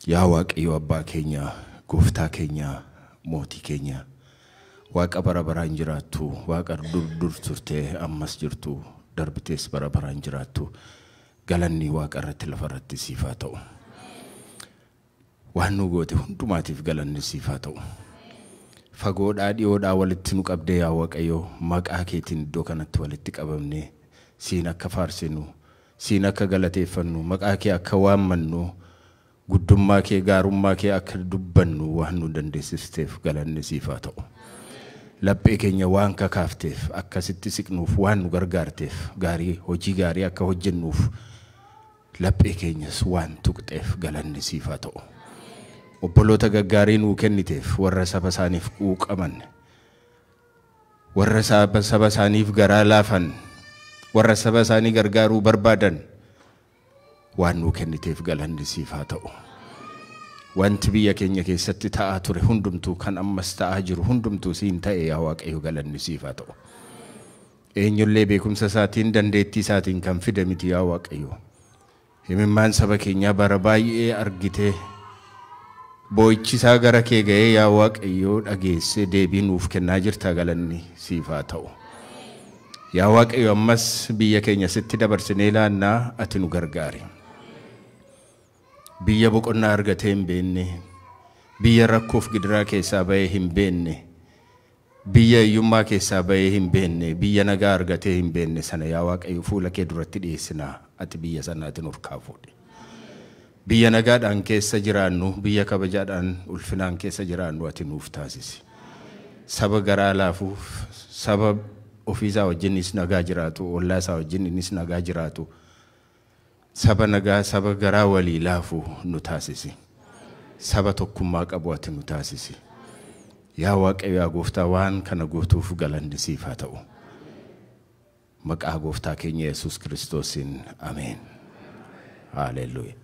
Yaa Waaqayyo abbaa keenya, gooftaa keenya, mootii keenya, Waaqa bara baraan jiraattu, Waaqa dur dur turtee ammas jirtu, darbitees bara baraan jiraattu, galanni Waaqa irratti lafa irratti siif haa ta'u. Waan nu goote hundumaatiif galanni siif haa ta'u. Fagoodhaa dhiyoodhaa walitti nu qabdee yaa Waaqayyo, maqaa keetiin iddoo kanatti walitti qabamnee siin akka faarsinu, siin akka galateeffannu, maqaa kee akka waammannu, guddummaa kee gaarummaa kee akka dubbannu waan nu dandeessisteef galanni siif haa ta'u. Laphee keenya waan kakaafteef, akkasitti siqnuuf waan nu gargaarteef, gaarii hojii gaarii akka hojjennuuf laphee keenyas waan tuqxeef galanni siif haa ta'u. Obboloota gaggaarii nuu kenniteef, warra saba isaaniif quuqaman, warra saba isaaniif garaa laafan, warra saba isaanii gargaaruu barbaadan waan nuu kenniteef galanni siif haa ta'u. Wanti biyya keenya keessatti ta'aa ture hundumtuu, kan ammas ta'aa jiru hundumtuu siin ta'e yaa Waaqayyo, galanni siif haa ta'u. Eenyullee beekumsa isaatiin dandeettii isaatiin kan fide miti yaa Waaqayyo. Himimmaan saba keenyaa bara baay'ee argitee, boo'ichisaa gara kee ga'ee yaa Waaqayyo dhageessee deebii nuuf kennaa jirta, galanni siif haa ta'u. Yaa Waaqayyo, ammas biyya keenya sitti dabarsinee laannaa, ati nu gargaari. Biyya boqonnaa argatee hin beekne, biyya rakkoof gidiraa keessaa bahee hin beekne, biyya hiyyummaa keessaa bahee hin beekne, biyya nagaa argatee hin beekne sana yaa Waaqayyo fuula kee duratti dhiyeessinaa, ati biyya sanaatiin urkaa fuudhi. Biyya nagaadhaan keessa jiraannu, biyya kabajaadhaan ulfinaan keessa jiraannu ati nuuf taasisi. Saba garaa laafuuf, saba ofiisaa wajjinis nagaa jiraatu, ollaa isaa wajjinis nagaa jiraatu, saba nagaa, saba garaa walii laafu nu taasisi. Saba tokkummaa qabu ati nu taasisi. Yaa Waaqayyo yaa gooftaa, waan kana gootuuf galanni siif haa ta'u. Maqaa gooftaa keenya Yesuus Kiristoosiin, ameen. Haaleluyyaa.